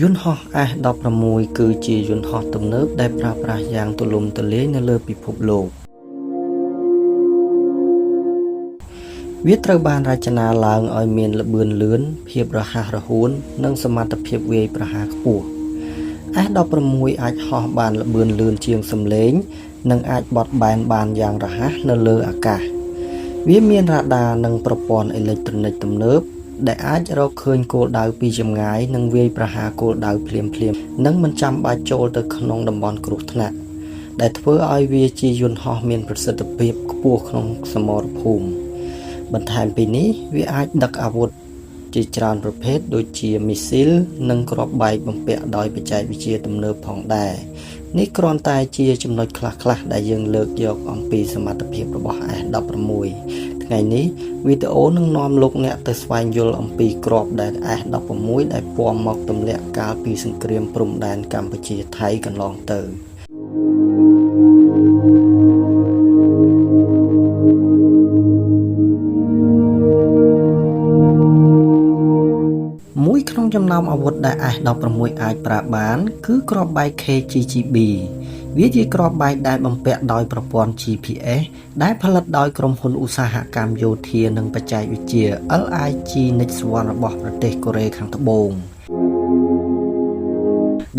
យន្តហោះ F-16 គឺជាយន្តហោះទំនើបដែលប្រើប្រាស់យ៉ាងទូលំទូលាយនៅលើពិភពលោក វាត្រូវបានរចនាឡើងឲ្យមានល្បឿនលឿន ភាពរហ័សរហួន និងសមត្ថភាពវាយប្រហារខ្ពស់ F-16 អាចហោះបានល្បឿនលឿនជាងសំឡេង និងអាចបត់បែនបានយ៉ាងរហ័សនៅលើអាកាស វាមានរ៉ាដានិងប្រព័ន្ធអេឡិចត្រូនិកទំនើប ដែលអាចរកឃើញគោលដៅពីចម្ងាយនិងវាយប្រហារគោលដៅភ្លាមៗ និងមិនចាំបាច់ចូលទៅក្នុងតំបន់គ្រោះថ្នាក់ ដែលធ្វើឲ្យវាជាយន្តហោះមានប្រសិទ្ធភាពខ្ពស់ក្នុងសមរភូមិ បន្ថែមពីនេះ វាអាចដឹកអាវុធជាច្រើនប្រភេទដូចជាមីស៊ីល និងគ្រាប់បែកបំពាក់ដោយបច្ចេកវិទ្យាទំនើបផងដែរ នេះគ្រាន់តែជាចំណុចខ្លះៗដែលយើងលើកយកអំពីសមត្ថភាពរបស់ F-16 ថ្ងៃនេះវីដេអូនឹងនាំលោកអ្នកទៅស្វែងយល់អំពីគ្រាប់ដែល F-16 ដែលពំមកទម្លាក់កាលពីសង្គ្រាមព្រំដែនកម្ពុជាថៃកន្លងទៅមួយក្នុងចំណោមអាវុធដែល F-16 អាចប្រើបាន គឺគ្រាប់បែក KGGB វាជាគ្រាប់បែកដែលបំពាក់ដោយប្រព័ន្ធ GPS ដែលផលិតដោយក្រុមហ៊ុនឧស្សាហកម្មយោធានិងបច្ចេកវិទ្យា LIG Nex1 របស់ប្រទេសកូរ៉េខាងត្បូង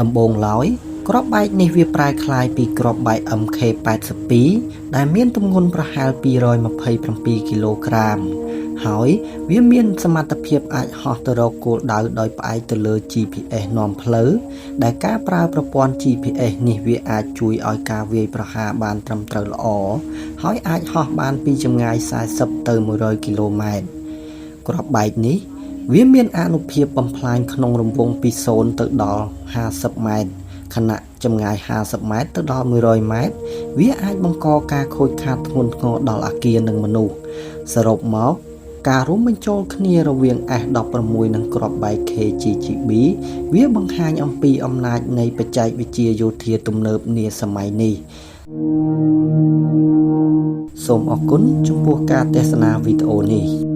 ដំបូងឡើយគ្រាប់បែកនេះវាប្រែក្លាយពីគ្រាប់បែក MK82 ដែលមានទម្ងន់ប្រហែល227គីឡូក្រាម ហើយវាមានសមត្ថភាពអាចហោះទៅរកគោលដៅដោយផ្អែកទៅលើ GPS នាំផ្លូវ ដែលការប្រើប្រព័ន្ធ GPS នេះវាអាចជួយឲ្យការវាយប្រហារបានត្រឹមត្រូវល្អ ហើយអាចហោះបានពីចម្ងាយ40ទៅ100គីឡូម៉ែត្រ គ្រាប់បែកនេះវាមានអានុភាពបំផ្លាញក្នុងរង្វង់ពី0ទៅដល់50ម៉ែត្រខណៈចម្ងាយ50ម៉ែត្រទៅដល់100ម៉ែត្រវាអាចបង្កការខូចខាតធ្ងន់ធ្ងរដល់អាគារនិងមនុស្សសរុបមកការរួមបញ្ចូលគ្នារវាង F-16 និងគ្រាប់បែក KGGB វាបង្ហាញអំពីអំណាចនៃបច្ចេកវិទ្យាយោធាទំនើបនាសម័យនេះសូមអរគុណចំពោះការទស្សនាវីដេអូនេះ។